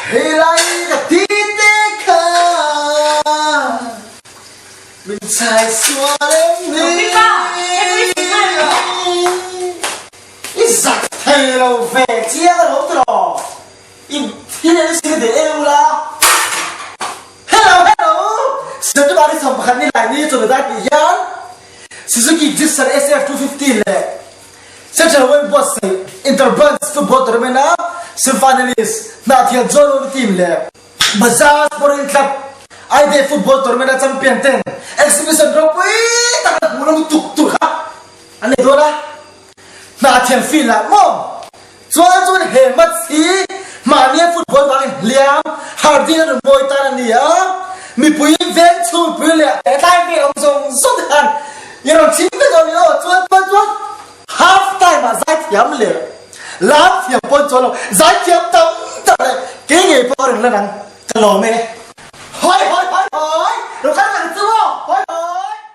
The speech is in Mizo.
Helai ka ti te kha min chai sual em ni? I zak thei lo ve chiang a lo tiraw? I thil en si de em ula. Hello hello! September ni 11 ni lai ni chawhnu dar tih hian Suzuki Gixxer SF 250 leh Central Wayne buatsaih Interbranch Football Tournament a semi-finalist Hnahthial John Olu team leh Bajaj Sporting Club Aide Football Tournament a champion ten exhibition ropui tak an hmuh lutuk tur kha an nei dawn a. Hnahthial field ah maw chuan chuan he match hi mahnia football vangin hliam Hardin a rawn mawi tan a ni a, mipui veng chhung mipui leh tlai vel awm zawng zawng te khan i rawn chhim vek a ni aw chuan chuan chuan half time ah zaithiam leh lam thiam pawn chuan lo zaithiam tam tak leh kei ngei pawh a rawn la dang ka lawm e.